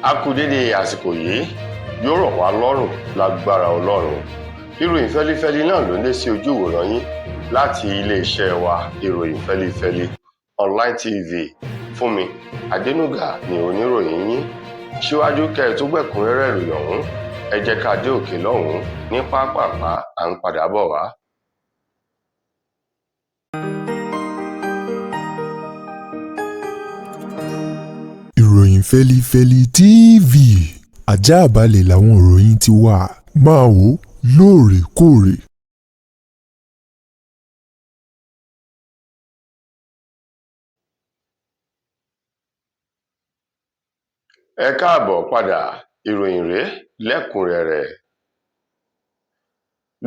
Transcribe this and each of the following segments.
A kú dédé àsìkò yìí, yóò rọ̀ wá lọ́rùn lágbára Ọlọ́run. Ìròyìn fẹ́lífẹ́lí náà ló ń dé sí ojú ìwòran yín láti iléeṣẹ́ wa, Ìròyìn Fẹ́lífẹ́lí Online TV. Fúnmi Adénúgà ni oníròyìn yín. Síwájú kẹ́ ẹ tó gbẹ̀kúnrẹ́rẹ́ ìròyìn ọ̀hún, ẹ jẹ́ ká dé òkè lọ́hùn-ún ní pápápá, à ń padà bọ̀ wá. Ìròyìn Fẹ́lífẹ́lí TV, àjààbálẹ̀ làwọn ìròyìn ti wà, máa wò ó lóòrèkóòrè. Ẹ káàbọ̀ padà, ìròyìn rèé lẹ́kùnrẹ́rẹ́.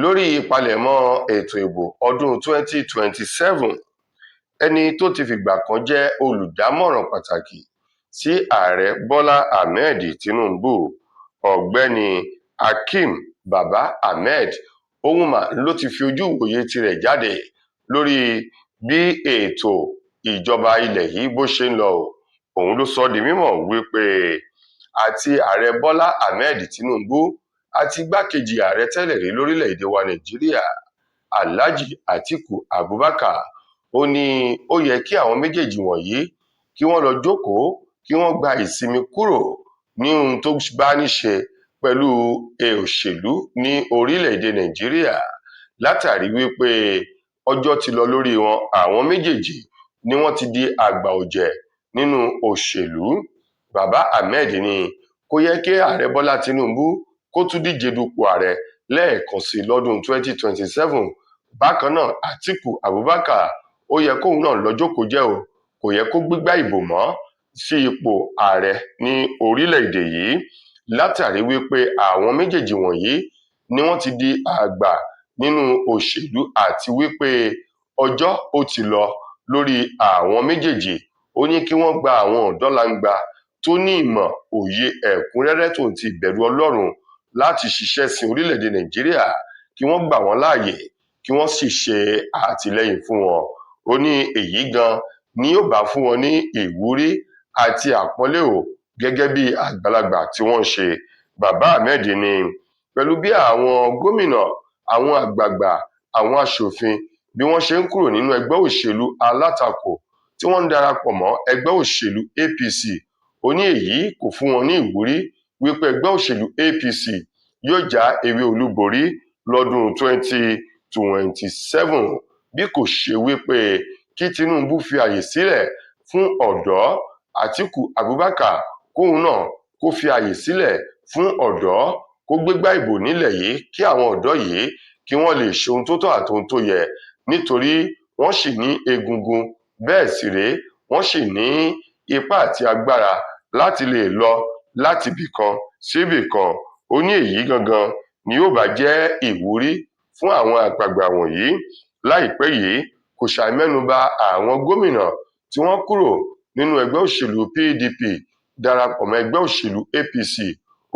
Lórí ìpalẹ̀mọ́ ètò ìbò ọdún 2027, ẹni tó ti fìgbà kan jẹ́ olùdámọ̀ràn pàtàkì sí Ààrẹ Bọ́lá Ahmed Tinubu, Ọ̀gbẹ́ni Hakeem Baba Ahmed, òun mà ló ti fi ojú ìwòye tirẹ̀ jáde lórí bí ètò ìjọba ilẹ̀ yìí bó ṣe ń lọ. Òun ló sọ ọ́ di mímọ̀ wípé àti Ààrẹ Bọ́lá Ahmed Tinubu àti igbákejì ààrẹ tẹ́lẹ̀ rí lórílẹ̀‐èdè wa Nàìjíríà, Alhaji Atiku Abubakar, ó ní ó yẹ kí àwọn méjèèjì wọ̀nyí kí wọ́n lọ jókòó, kí wọ́n gba ìsinmi kúrò ní ohun tó bá ní ṣe pẹ̀lú òṣèlú ní orílẹ̀‐èdè Nàìjíríà, látàrí wípé ọjọ́ ti lọ lórí wọn. Àwọn méjèèjì ni wọ́n ti di àgbà ọ̀jẹ̀ nínú òṣèlú. Baba Ahmed ní kò yẹ kí Ààrẹ Bọ́lá Tinubu kó tún díje dupò ààrẹ lẹ́ẹ̀kan sí lọ́dún 2027. Bákan náà, Atiku Abubakar, ó yẹ kóun náà lọ jókòó jẹ́ o, kò yẹ kó gbígbá ìbò mọ́ sí ipò ààrẹ ní orílẹ̀-èdè yìí, látàrí wípé àwọn méjèèjì wọ̀nyí ni wọ́n ti di àgbà nínú òṣèlú àti wípé ọjọ́ ó ti lọ lórí àwọn méjèèjì. Ó ní kí wọ́n gba àwọn ọ̀dọ́langba tó ní ìmọ̀ òye ẹ̀kúnrẹ́rẹ́ tó ń ti ìbẹ̀rù Ọlọ́run láti ṣiṣẹ́ sin orílẹ̀-èdè Nàìjíríà, kí wọ́n gbà wọ́n láàyè, kí wọ́n sì ṣe àtìlẹ́yìn fún wọn. Ó ní èyí gan ni yóò bá fún wọn ní ìwúrí àti àpọ́nlé o gẹ́gẹ́ bí àgbàlagbà tí wọ́n ń ṣe. Bàbá Ahmed ní pẹ̀lú bí àwọn gómìnà, àwọn àgbààgbà, àwọn aṣòfin bí wọ́n ṣe ń kúrò nínú ẹgbẹ́ òṣèlú alátakò tí wọ́n ń darapọ̀ mọ́ ẹgbẹ́ òṣèlú APC, ó ní èyí kò fún wọn ní ìwúrí wípé ẹgbẹ́ òṣèlú APC yóò já ewé olúborí lọ́dún 2027, bí kò ṣe wípé kí Tinubu fi àyè sílẹ̀ fún ọ̀dọ́, Atiku Abubakar kóun náà kó fi àyè sílẹ̀ fún ọ̀dọ́ kó gbégbá ìbò nílẹ̀ yìí, kí àwọn ọ̀dọ́ yìí kí wọ́n lè ṣe ohun tó tọ́ àti ohun tó yẹ, nítorí wọ́n sì ní egungun, bẹ́ẹ̀ sì rèé wọ́n sì ní ipá àti agbára láti lè lọ láti ibìkan sí ibìkan. Ó ní èyí gangan ni yóò bá jẹ́ ìwúrí fún àwọn àgbààgbà wọ̀nyí. Láìpẹ́ yìí, kò ṣàì mẹ́nuba àwọn gómìnà tí wọ́n kúrò nínú ẹgbẹ́ òṣèlú PDP darapọ̀ mọ́ ẹgbẹ́ òṣèlú APC.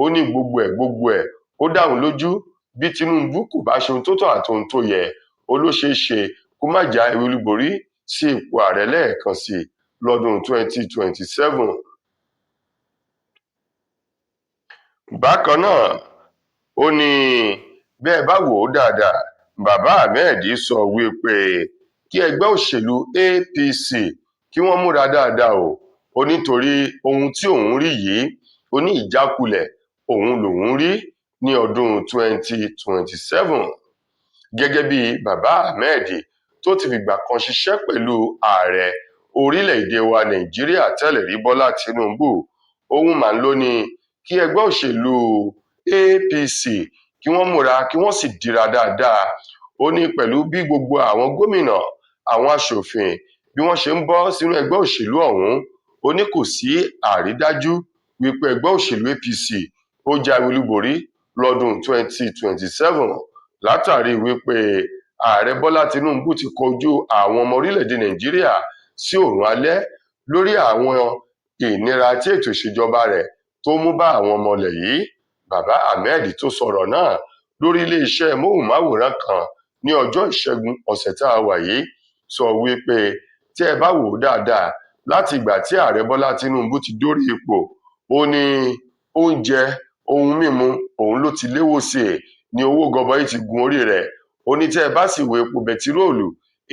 Ó ní gbogbo ẹ̀ gbogbo ẹ̀ ó dáhùn lójú, bí Tinubu kò bá ṣe ohun tó tọ́ àti ohun tó yẹ, ó ló ṣeé ṣe kó má já ewé olúborí sí ipò ààrẹ lẹ́ẹ̀kan sí lọ́dún 2027. Bákan náà, ó ní bẹ́ẹ̀ bá wò ó dáadáa, Bàbá Ahmed sọ wípé kí ẹgbẹ́ òṣèlú APC kí wọ́n múra dáadáa o. Ó nítorí ohun tí òun rí yìí, ó ní ìjákulẹ̀ òun lòun rí ní ọdún 2027. Gẹ́gẹ́ bí Bàbá Ahmed tó ti fìgbà kan ṣiṣẹ́ pẹ̀lú ààrẹ orílẹ̀-èdè wa Nàìjíríà tẹ́lẹ̀ rí Bọ́lá Tinubu, òun mà ló ní kí ẹgbẹ́ òṣèlú APC kí wọ́n múra, kí wọ́n sì dira dáadáa. Ó ní pẹ̀lú bí gbogbo àwọn gómìnà, àwọn aṣòfin bí wọ́n ṣe ń bọ́ sínú ẹgbẹ́ òṣèlú ọ̀hún, ó ní kò sí àrídájú wípé ẹgbẹ́ òṣèlú APC ó jáwé olúborí lọ́dún 2027, látàrí wípé Ààrẹ Bọ́lá Tinubu ti kọjú àwọn ọmọ orílẹ̀-èdè Nàìjíríà sí òrùn alẹ́ lórí àwọn ìnira tí ètò ìṣèjọba rẹ̀ tó mú bá àwọn ọmọ ilẹ̀ yìí. Bàbá Ahmed tó sọ̀rọ̀ náà lórí iléeṣẹ́ móhùnmáwòrán kan ní ọjọ́ Ìṣẹ́gun ọ̀sẹ̀ tá a wà yìí sọ wípé tí ẹ bá wò ó dáadáa, Láti ìgbà tí ààrẹ Bọ́lá Tinubu ti dórí ipò, ó ní oúnjẹ, ohun mímu òun ló ti léwó sí i, ní owó gọbọi ti gun orí rẹ̀. Ó ní tẹ́ ẹ bá sì wo epo bẹtiróòlù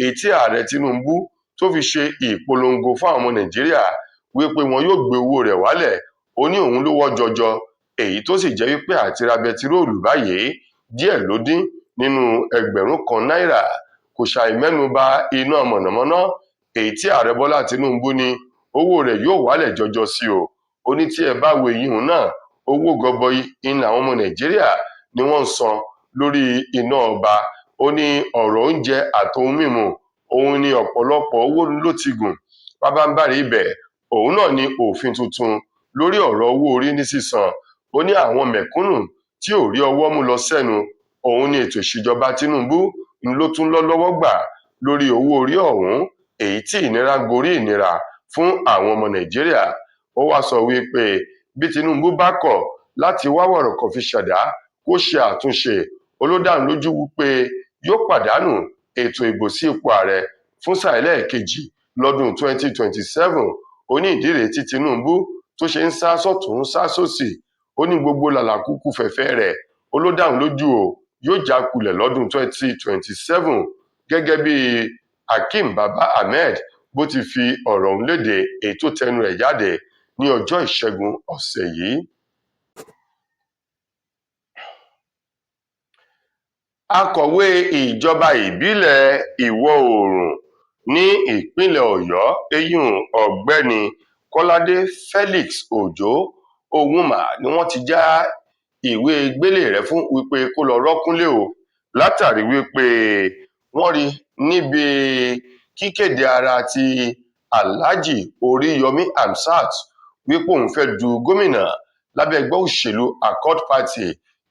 èyí tí ààrẹ Tinubu tó fi ṣe ìpolongo fún àwọn ọmọ Nàìjíríà wípé wọn yóò gbé owó rẹ̀ wálẹ̀, ó ní òun ló wọ́ jọjọ, èyí tó sì jẹ́ wípé àti ra bẹtiróòlù báyìí díẹ̀ ló dín nínú 1,000 náírà. Kò ṣàì mẹ́nu ba iná mọ̀nàmọ́ná èyí tí ààrẹ Bọ́lá Tinubu ní owó rẹ̀ yóò wálẹ̀ jọjọ sí o. Ó ní tí ẹ bá wo eyín náà, owó gọbọi ń làwọn ọmọ Nàìjíríà ni wọ́n ń san lórí iná ọba. Ó ní ọ̀rọ̀ oúnjẹ àtohun mímu òun ní ọ̀pọ̀lọpọ̀ owó ló ti gùn. Pabambarì ibẹ̀ òun náà ni òfin tuntun lórí ọ̀rọ̀ owó orí ní sísan. Ó ní àwọn mẹ̀kúnnù tí ò rí ọwọ́ mú lọ sẹ́nu, òun ni ètò ìṣèjọba Tinubu ń ló tún lọ́ lọ́wọ́ gbà lórí owó orí ọ̀hún, èyí tí ìnira gorí ìnira fún àwọn ọmọ Nàìjíríà. Ó wá sọ wípé bí Tinubu bá kọ̀ láti wá wọ̀rọ̀kọ̀ fi ṣàdá kó ṣe àtúnṣe, olódánilójú wípé yóò pàdánù ètò ìbò sí ipò ààrẹ fún sáà ẹlẹ́ẹ̀kejì lọ́dún 2027. Ó ní ìdí rèé tí Tinubu tó ṣe ń sá sọ́tùn sá sósì. Ó ní gbogbo làlàkúkú fẹ̀fẹ́ rẹ̀, olódánilójú o, yóò já kulẹ̀ lọ́dún 2027, gẹ́gẹ́ bí Hakeem Baba Ahmed bó ti fi ọ̀rọ̀ ọ̀hún léde èyí tó tẹnu rẹ̀ jáde ní ọjọ́ Ìṣẹ́gun ọ̀sẹ̀ yìí. Akọ̀wé ìjọba ìbílẹ̀ Ìwọ̀-oòrùn ní ìpínlẹ̀ Ọ̀yọ́, eyín Ọ̀gbẹ́ni Kọ́ládé Felix Ọjọ́, òun mà ni wọ́n ti já ìwé gbélé rẹ̀ fún wípé kó lọ rọ́kúnlé o, látàrí wípé wọ́n rí níbi kíkéde ara ti Alhaji Oríyọmí Hamzat wípé òun fẹ́ du gómìnà lábẹ́ ẹgbẹ́ òṣèlú Accord Party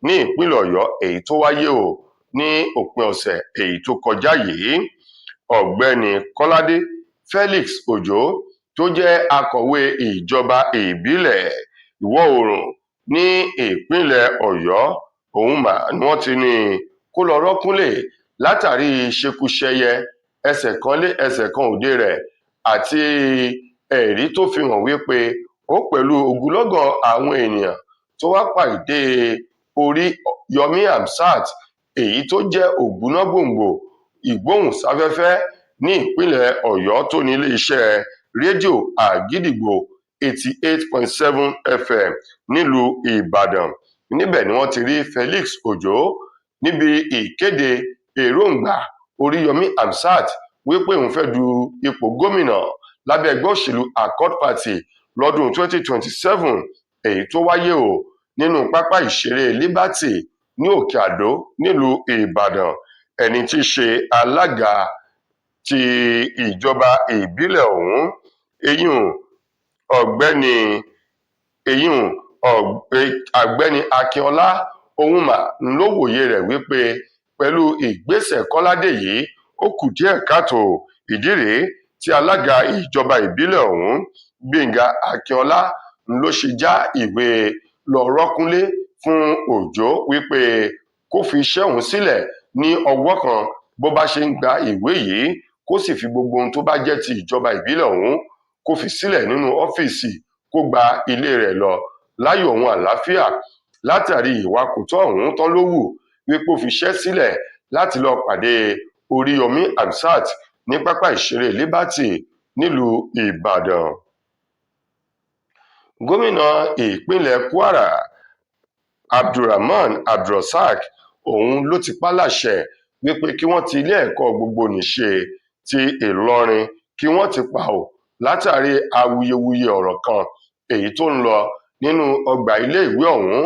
ní ìpínlẹ̀ Ọ̀yọ́, èyí tó wáyé o ní òpin ọ̀sẹ̀ èyí tó kọjá yìí. Ọ̀gbẹ́ni Kọ́ládé Felix Ọjọ́ tó jẹ́ akọ̀wé ìjọba ìbílẹ̀ Ìwọ̀-oòrùn ní ìpínlẹ̀ Ọ̀yọ́, òun mà ni wọ́n ti ní kó lọ rọ́kúnlé látàrí ṣekúṣẹyẹ ẹsẹ̀ kan lé ẹsẹ̀ kan òde rẹ̀ àti ẹ̀rí tó fi hàn wípé ó pẹ̀lú ogunlọ́gọ̀ àwọn ènìyàn tó wá pàdé Oríyọmí Hamzat, èyí tó jẹ́ ògúnnágbòǹgbò ìgbóhùnsáfẹ́fẹ́ ní ìpínlẹ̀ Ọ̀yọ́ tó ní iléeṣẹ́ rédíò Àgídìgbo 88.7 FM nílùú Ìbàdàn. Níbẹ̀ ni wọ́n ti rí Felix Ọjọ́ níbi ìkéde èròǹgbà Oríyọmí Hamzat wípé òun fẹ́ du ipò gómìnà lábẹ́ ẹgbẹ́ òṣèlú Accord Party lọ́dún 2027, èyí tó wáyé o nínú pápá ìṣeré Liberty ní Òkè Àdó nílùú Ìbàdàn. Ẹni tí í ṣe alága ti ìjọba ìbílẹ̀ ọ̀hún, eyín ọ̀gbẹ́ni Akínọlá Ohunma, ló wòye rẹ̀ wípé pẹ̀lú ìgbésẹ̀ Kọ́ládé yìí, ó kù díẹ̀ káàtó. Ìdí rèé tí alága ìjọba ìbílẹ̀ ọ̀hún, Gbénga Akínọlá, ló ṣe já ìwé lọ rọ́kúnlé fún Òjó wípé kó fi iṣẹ́ òun sílẹ̀ ní ọwọ́ kan bó bá ṣe ń gba ìwé yìí, kó sì fi gbogbo ohun tó bá jẹ́ ti ìjọba ìbílẹ̀ ọ̀hún kó fi sílẹ̀ nínú ọ́fíìsì, kó gba ilé rẹ̀ lọ láyọ̀ òun àlàáfíà, látàrí ìwà kò tọ́ ọ̀hún tán ló wù wípé ó fi iṣẹ́ sílẹ̀ láti lọ pàdé Oríyọmí Hamzat ní pápá ìṣeré Liberty nílùú Ìbàdàn. Gómìnà ìpínlẹ̀ Kwara Abdulrahman Abdulrosaq òun ló ti pa á láṣẹ wípé kí wọ́n ti ilé ẹ̀kọ́ gbogbo-nìṣe ti Ìlọrin kí wọ́n ti pa ò, látàrí awuyewuye ọ̀rọ̀ kan èyí tó ń lọ nínú ọgbà iléèwé ọ̀hún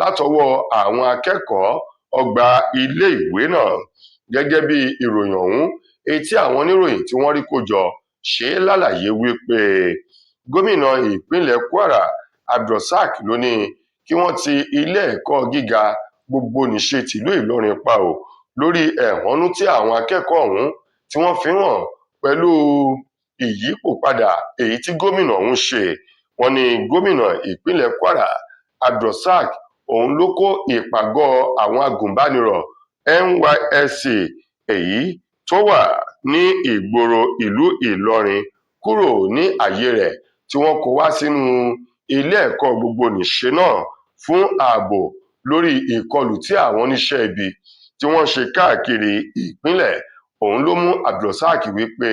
látọwọ́ àwọn akẹ́kọ̀ọ́ ọgbà iléèwé náà. Gẹ́gẹ́ bí ìròyìn ọ̀hún èyí tí àwọn oníròyìn tí wọ́n rí kó jọ ṣe lálàyé wípé gómìnà ìpínlẹ̀ Kwara Abdulrosaq ló ní kí wọ́n ti ilé ẹ̀kọ́ gíga gbogbo-nìṣe tìlú Ìlọrin pa ò, lórí ẹ̀hónú tí àwọn akẹ́kọ̀ọ́ ọ̀hún tí wọ́n fi hàn pẹ̀lú ìyípòpadà èyí tí gómìnà ọ̀hún ṣe. Wọ́n ní gómìnà ìpínlẹ̀ Kwara Abdulrosaq òun ló kó ìpàgọ́ àwọn agùnbánirọ̀ NYSC èyí tó wà ní ìgboro ìlú Ìlọrin. kúrò ní ààyè rẹ̀ tí wọ́n kó wá sínú ilé ẹ̀kọ́ gbogbonìṣe náà fún ààbò lórí ìkọlù tí àwọn oníṣẹ́ ibi tí wọ́n ń ṣe káàkiri ìpínlẹ̀ ọ̀hún ló mú Abdulrosaq wípé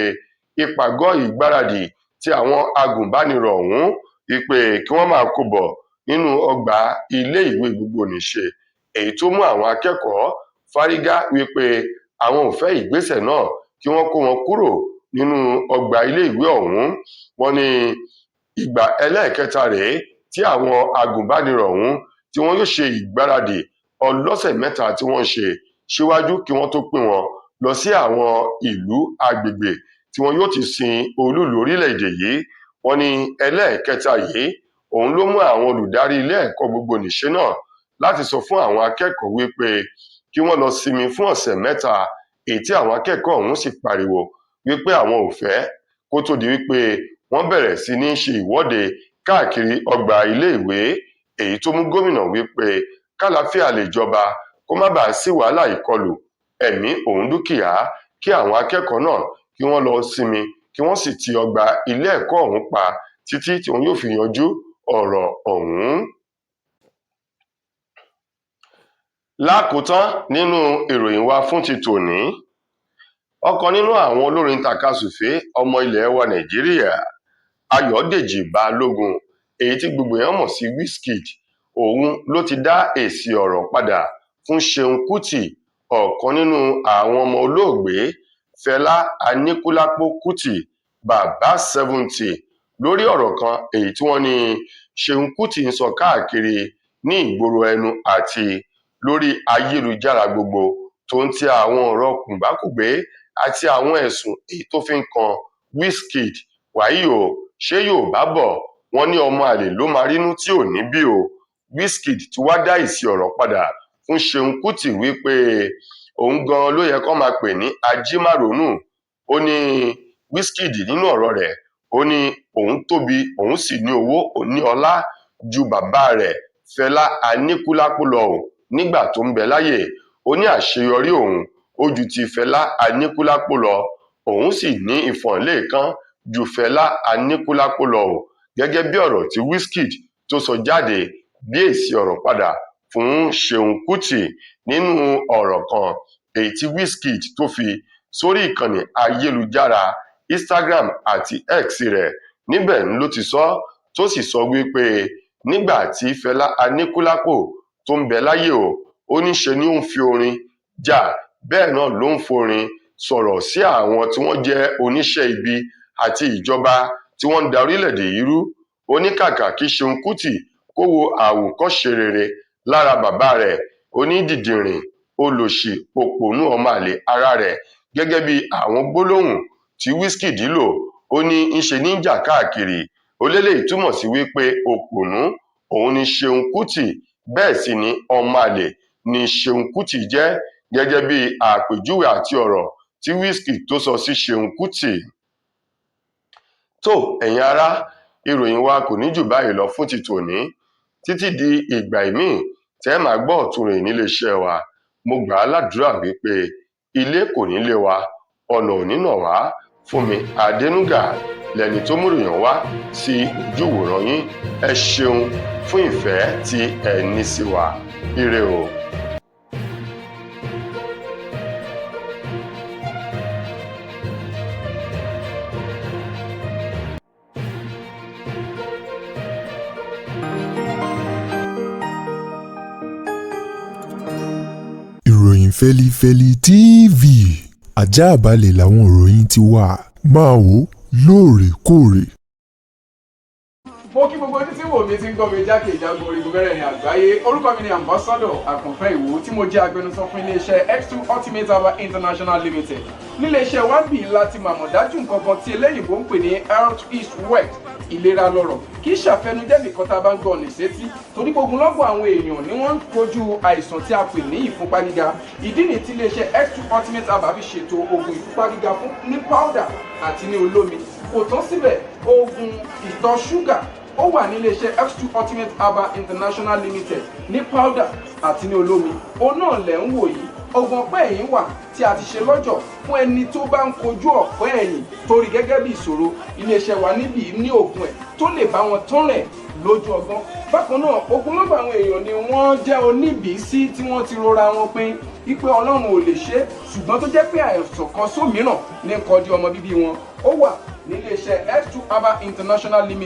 ìpàgọ́ ìgbáradì tí àwọn agùnbánirọ̀ ọ̀hún wípé kí wọ́n máa kó bọ̀ nínú ọgbà iléèwé gbogbonìṣe, èyí tó mú àwọn akẹ́kọ̀ọ́ fárígá wípé àwọn ò fẹ́ ìgbésẹ̀ náà kí wọ́n kó wọn kúrò nínú ọgbà iléèwé ọ̀hún. Wọ́n ní ìgbà ẹlẹ́ẹ̀kẹta rèé tí àwọn agùnbánirọ̀ ọ̀hún tí wọ́n yóò ṣe ìgbáradì ọlọ́sẹ̀ mẹ́ta tí wọ́n ń ṣe síwájú kí wọ́n tó pín wọn lọ sí àwọn ìlú agbègbè tí wọn yóò ti sin olúùlú orílẹ̀-èdè yìí. Wọ́n ní ẹlẹ́ẹ̀kẹta yìí òun ló mú àwọn olùdarí ilé ẹ̀kọ́ gbogbonìṣe náà láti sọ fún àwọn akẹ́kọ̀ọ́ wípé kí wọ́n lọ sinmi fún ọ̀sẹ̀ mẹ́ta, èyí tí àwọn akẹ́kọ̀ọ́ ọ̀hún sì pariwo wípé àwọn ò fẹ́ kó tó di wípé wọ́n bẹ̀rẹ̀ sí ní ṣe ìwọ́de káàkiri ọgbà iléèwé, èyí tó mú gómìnà wípé kálàáfíà lè jọba kó má bàa sí wàhálà ìkọlù ẹ̀mí òun dúkìá kí àwọn akẹ́kọ̀ọ́ náà kí wọ́n lọ sinmi kí wọ́n sì ti ọgbà ilé ẹ̀kọ́ ọ̀hún pa títí tí wọn yóò fi yanjú ọ̀rọ̀ ọ̀hún. Lákòótán nínú ìròyìn wa fún ti tòní, ọ̀kan nínú àwọn olórin tàkasúfèé ọmọ ilẹ̀ wa Nàìjíríà, Ayọ̀dèjì Balógun, èyí tí gbogbo èèyàn mọ̀ sí Wizkid, òun ló ti dá èsì ọ̀rọ̀ padà fún Ṣeun Kútì, ọ̀kan nínú àwọn ọmọ olóògbé Fẹlá Aníkúlápó Kútì, Bàbá 70, lórí ọ̀rọ̀ kan èyí tí wọ́n ní Ṣeun Kútì ń sọ káàkiri ní ìgboro ẹnu àti lórí ayélujára gbogbo tó ń ti àwọn ọ̀rọ̀ kùnbákùngbé àti àwọn ẹ̀sùn èyí tó fi ń kan Wizkid. Wàyí o, ṣé Yorùbá bọ̀ wọ́n ní ọmọ àlè ló máa rínú tí ò ní bí o. Wizkid ti wá dá èsì ọ̀rọ̀ padà fún Ṣeun Kútì wípé òun gan ló yẹ kó máa pè ní ajímàrònú. Ó ní Wizkid nínú ọ̀rọ̀ rẹ̀, ó ní òun tóbi, òun sì ní owó, òun ní ọlá ju bàbá rẹ̀ Fẹlá Aníkúlápó lọ o nígbà tó ń bẹ láyè. Ó ní àṣeyọrí òun ó ju ti Fẹlá Aníkúlápó lọ, òun sì ní ìfọ̀n lẹ́ẹ̀kan ju Fẹlá Aníkúlápó lọ o, gẹ́gẹ́ bí ọ̀rọ̀ tí Wizkid tó sọ jáde bí èsì ọ̀rọ̀ padà fún Ṣeun Kútì nínú ọ̀rọ̀ kan èyí tí Wizkid tó fi sórí ìkànnì ayélujára Instagram àti X rẹ̀. Níbẹ̀ ló ti sọ tó sì sọ wípé nígbà tí Fẹlá Aníkúlápó tó ń bẹ láyé o, ó ní ṣe ni ó ń fi orin jà, bẹ́ẹ̀ náà ló ń forin sọ̀rọ̀ sí àwọn tí wọ́n jẹ́ oníṣẹ́ ibi àti ìjọba tí wọ́n ń da orílẹ̀-èdè yìí rú. Ó ní kàkà kí Ṣeun Kútì kó wo àwòkọ́ṣe rere lára bàbá rẹ̀, ó ní dìndìnrìn olòṣì òpònú ọmọ àlè ara rẹ̀, gẹ́gẹ́ bí àwọn gbólóhùn tí Wizkid lò. Ó ní ńṣe ní jà káàkiri. Ó lélẹ́yìí túmọ̀ sí wípé òpònú òun ni Ṣeun Kútì, bẹ́ẹ̀ sì ni ọmọ àlè ni Ṣeun Kútì jẹ́, gẹ́gẹ́ bí àpèjúwe àti ọ̀rọ̀ tí Wizkid tó sọ sí Ṣeun Kútì. Tó ẹ̀yin ará, ìròyìn wa kò ní jù báyìí lọ fún ti tòní títí di ìgbà ìmíì tẹ́ máa gbọ́ ọ̀tun ròyìn nílé iṣẹ́ wa. Mo gbà á ládùúrà wípé ilé kò ní lé wa, ọ̀nà ò ní nà wá. Fúnmi Adénúgà lẹni tó múròyìn wá sí ojú ìwòran yín. Ẹ ṣeun fún ìfẹ́ tí ẹ ní sí wa. Ire o. Ìròyìn Fẹ́lifẹ́li TV àjààbálẹ̀ làwọn ìròyìn ti wà, máa wò lóòrèkóòrè. Mo kí gbogbo ojú tí wò mí tí ń gbọ́ mi jákèjádò orígun mẹ́rẹ̀ẹ̀rin àgbáyé. Orúkọ mi ni Ambassador Àkànfẹ́ Ìwò tí mo jẹ́ agbẹnusọ fún iléeṣẹ́ X2 Ultimate Herbal International Limited. Níléeṣẹ́ wa ń bì láti màmọ̀ dájú nǹkan kan tí eléyìnbó ń pè ní health is wealth, ìlera lọ́rọ̀. Kì í ṣàfẹnujẹ́ nìkan tá a bá ń gbọ́ ní sétí, torí gbogbo lọ́gbọ̀n àwọn èèyàn ni wọ́n ń kojú àìsàn tí a pè ní ìfúnpá gíga. Ìdí nìyí tí iléeṣẹ́ X2 Ultimate Herbal fi ṣètò oògùn ìfúnpá gíga fún ní powder àti ní olómi. Kò tán síbẹ̀, oògùn ìtọ̀ ṣúgà ó wà ní iléeṣẹ́ X2 Ultimate Herbal International Limited ní powder àti ní olómi. Òun náà lẹ̀ ń wò yìí. Oògùn ọ̀pẹ́ ẹ̀yìn wà tí a ti ṣe lọ́jọ̀ Fún ẹni tó bá ń kojú ọ̀pẹ́ ẹ̀yìn torí gẹ́gẹ́ bí ìṣòro, iléeṣẹ́ wa níbí ní oògùn ẹ̀ tó lè bá wọn tán rẹ̀ lójú ọgbọ́n. Bákan náà, ogunlọ́gọ̀ àwọn èèyàn ni wọ́n jẹ́ oníbìísí tí wọ́n ti rora wọn pin wípé Ọlọ́run ò lè ṣe é, ṣùgbọ́n tó jẹ́ pé àìsàn kan sómìíràn ní kọjú ọmọ bíbí wọn. Ó wà níléeṣẹ́ S2 Herbal International Limited.